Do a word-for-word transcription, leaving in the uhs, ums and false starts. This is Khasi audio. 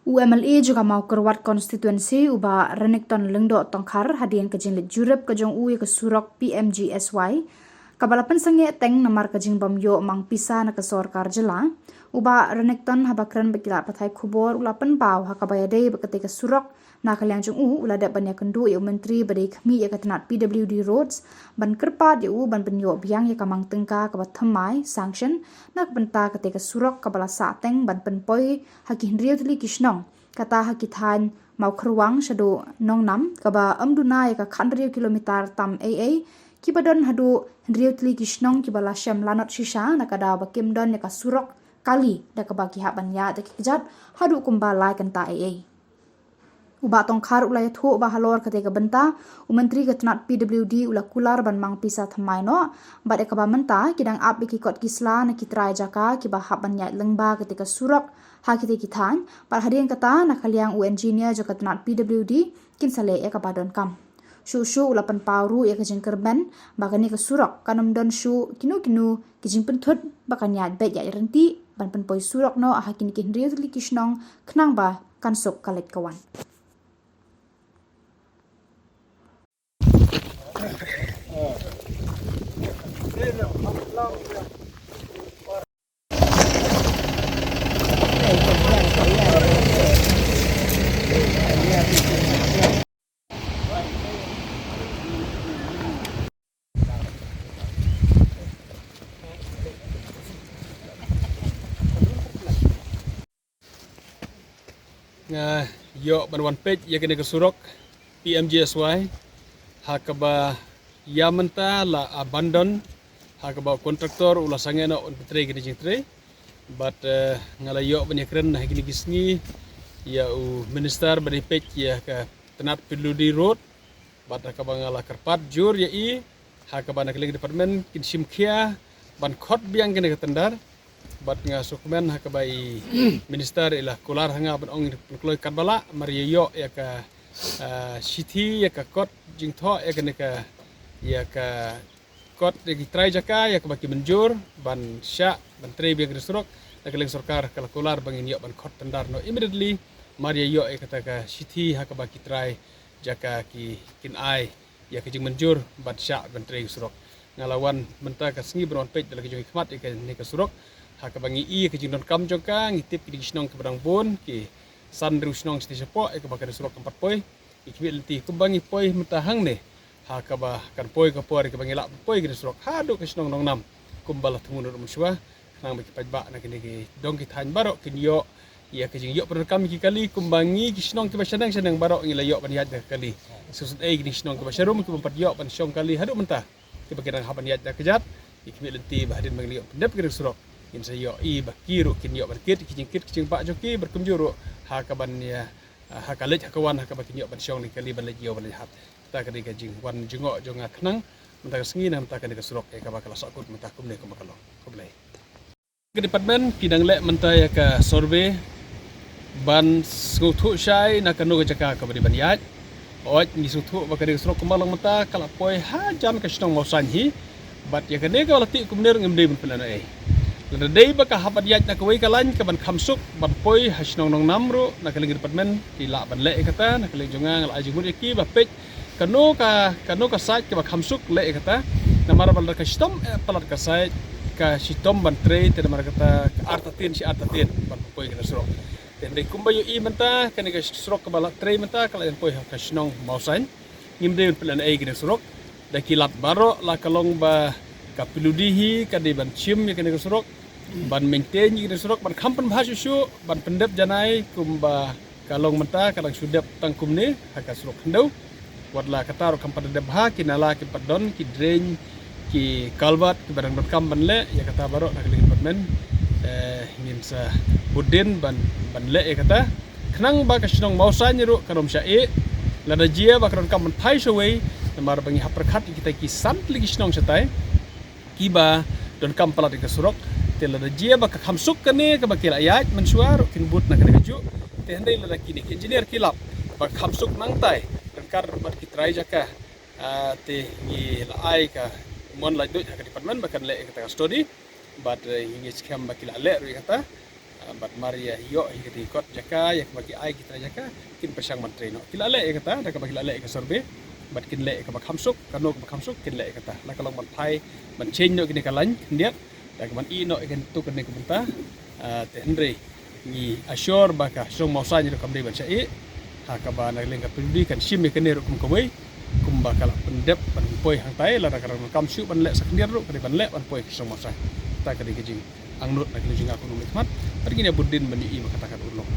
U M L A jong ka Mawkyrwat constituency, u Bah Renikton Lyngdoh Tongkhar, hadien ka jingleit jurip ka jong u ïa ka surok P M G S Y, kaba la pynsangeh teng namar ka jingbym ïoh mang pisa na ka sorkar jylla. U Bah Renikton, haba kren bad ki lad pathai khubor, u la pynpaw ha kaba ïadei bad katei ka surok, na ka liang jong u, u la dep ban ïakynduh ïa u Myntri ba dei khmih ïa ka tnat P W D Roads, ban kyrpad ïa u ban pynïoh biang ïa ka mang tyngka kaba thymmai, sanction, na ka bynta katei ka surok kaba la sah teng ban pynpoi ha ki hynriew tylli ki shnong, kata ha ki thaiñ Mawkyrwat shaduh Nongnam, kaba ym duna ïa ka khathynriew kilometer tam ei ei, kiba don haduh hynriew tylli ki shnong kiba la shem lanot shisha na ka daw ba kim don ïa ka surok kali, da kaba ki hap ban ïaid da ki kjat haduh kumba lai kynta ei ei. U Bah Tongkhar u la ïathuh ba halor katei ka bynta, u Myntri ka tnat P W D u la kular ban mang pisa thymmai noh, bad ïa kaba mynta ki dang ap ïa ki kot ki sla na ki trai jaka kiba hap ban ïaid lyngba katei ka surok ha kitei ki thaiñ, bad hadien kata na ka liang u engineer jong ka tnat P W D kin sa leh ïa kaba donkam. Shuh shuh u la pynpaw ruh ïa ka jingkyrmen ba kane ka surok kan ym don shuh kino kino ki jingpynthut ba kan ïaid beit ïaid ryntih ban pynpoi surok noh ha kine ki hynriew tylli ki shnong khnang ba kan suk ka leit ka wan. Nga ïoh ban wan peit ïa kane ka surok P M G S Y, ha kaba ïa mynta la abandon, ha kaba kontraktor u la sangeh noh ban pyntrei kane ka jingtrei. Bad, eh, nga la ïoh ban ïakren ha kine ki sngi ïa u minister ba dei peit ïa ka tnat P W D Road, bad ha kaba nga la kyrpad jur ïa i ha kaba na ka liang department kin shim khia ban khot biang kane ka tender. Bad nga sngewkmen ha kaba i minister i la kular ha nga ban ong ban kloi katba lah, mar ïa ïoh ïa ka, ah, shithi ïa ka kot jingthoh ïa kane ka, ïa ka kot ïa ki trai jaka ïa kaba ki mynjur ban shah ban trei biang kane ka surok. Na ka liang sorkar ka la kular ba ngin ïoh ban khot tender noh immediately, mar ïa ïoh ïa kata ka shithi ha kaba ki trai jaka ki kin ai ïa ka jingmynjur ban shah ban trei ka surok. Nga la wan mynta ka sngi ban wan peit da la ka jong i khmat ïa kane ka surok. Ha kaba ngi i ïa ka jingdonkam jong ka, ngi tip ki dei ki shnong kiba dang bun, ki san hynriew shnong shatei shapoh ïa kaba kane ka surok kam pat poi. Ngi khmih lynti kumba ngi poi mynta hangne, ha kaba kan poi ka por ïa kaba ngi lah ban poi kane ka surok haduh ka shnong Nongnam kumba la thmu noh mynshuwa. Khnang ba ki paidbah na kine ki dong ki thaiñ baroh kin ïoh ïa ka jingïoh pyndonkam ïa ki kali kumba ngi ki shnong kiba shaneng shaneng baroh ngi la ïoh ban ïaid da ka kali. Shisien ei kine ki shnong kiba sharum kiba pat ïoh ban shong kali haduh mynta, kiba ki dang hap ban ïaid da ka kjat. Ngi khmih lynti ba hadien ba ngi la ïoh pyndep kane ka surok, ngin sa ïoh i ba ki ruh kin ïoh ban kit ki jingkit ki jingbah jong ki, bad kumjuh ruh ha kaban ïa, ha ka leit ha ka wan, ha kaba kin ïoh ban shong na ki kali ban leit ïew ban leit hat. Kata ka dei ka jingwan jngoh jong nga khnang mynta ka sngi na mynta kane ka surok ïa kaba ka la sahkut mynta kumne kumba ka long. Khublei. Ka department ki dang leh mynta ïa ka survey ban sngewthuh shai na kano ka jaka kaba dei ban ïaid. Hooid, ngi sngewthuh ba kane ka surok kumba long mynta ka la poi hajan ka shnong Mawsaiñ hi. Bad ïa kane kaba la tih kumne ruh ngim dei ban pynlehnohei. Lada dei ba ka hap ban ïaid na kawei ka lain kaban kham suk ban poi ha shnong Nongnam ruh, na ka liang ka department ki lah ban leh ïa kata, na ka liang jong nga nga la ai jingmut ïa ki ba peit kano ka, kano ka sait kaba kham suk leh ïa kata. Namar ba lada ka shitom, eh, palat ka sait, ka shitom ban trei, te namar kata ka artatien shi artatien ban poi kane ka surok. Te hynrei kumba ïohi mynta kane ka surok kaba la trei mynta ka la ïa poi ha ka shnong Mawsaiñ. Ngim dei ban pynlehnohei kane ka surok. Da ki lad baroh la ka long ba ka P W D hi ka dei ban shim ïa kane ka surok, ban maintain ïa kane ka surok, ban kham pynbha shuh shuh, ban pyndep janai kumba ka long mynta ka dang shu dep tang kumne ha ka surok khyndew. Wat la kata ruh kam pat dep bha, ki nala kim pat don, ki drain, ki culvert kiba dang donkam ban leh, ïa kata baroh na ka liang department, eh, ngin sa bud dien ban, ban leh ïa kata. Khnang ba ka shnong Mawsaiñ ruh kan ym shah ïeh, lada jia ba ka donkam ban phai shawei, namar ba ngi hap pyrkhat ïa kita ki san tylli ki shnong shatai kiba donkam palat ïa ka surok. Te lada jia ba ka kham suk kane kaba ki la ïaid mynshuwa ruh kin bud na kane kajuh. Te hynrei lada kine ki engineer ki lap ba ka kham suk nangtai, ryngkat bad ki trai jaka, ah, te ngi la ai ka mon laitluid ha ka department ba kan leh ïa kata ka study. Bad, eh, ngi skhem ba ki la leh ruh ïa kata. Bad mar ïa ïoh hi kata ki kot jaka, ïa kaba ki ai kita jaka, kin pyrshang ban trei noh. Ki la leh ïa kata, da kaba ki la leh ïa ka survey. Bad kin leh ïa kaba kham suk, kano kaba kham suk, kin leh ïa kata. La ka long ban phai, ban change noh kine ka lain khyndiat, da kaban ïeh noh ïa kane tu kane ka bynta. Ah, te hynrei ngi assure ba ka shnong Mawsaiñ ruh kam dei ban shah ïeh. Ha kaba na liang ka P W D kan shim ïa kane ruh kum kawei, kumba ka la pyndep ban poi hangtai, lada ka donkam shuh ban leh sa khyndiat ruh, ka dei ban leh ban poi ka shnong Mawsaiñ. Kata ka dei ka jingangnud na ka liang jong nga kum u nongmihkhmat. Bad ngin ïa bud dien ban ïohi ba kata kan urlong.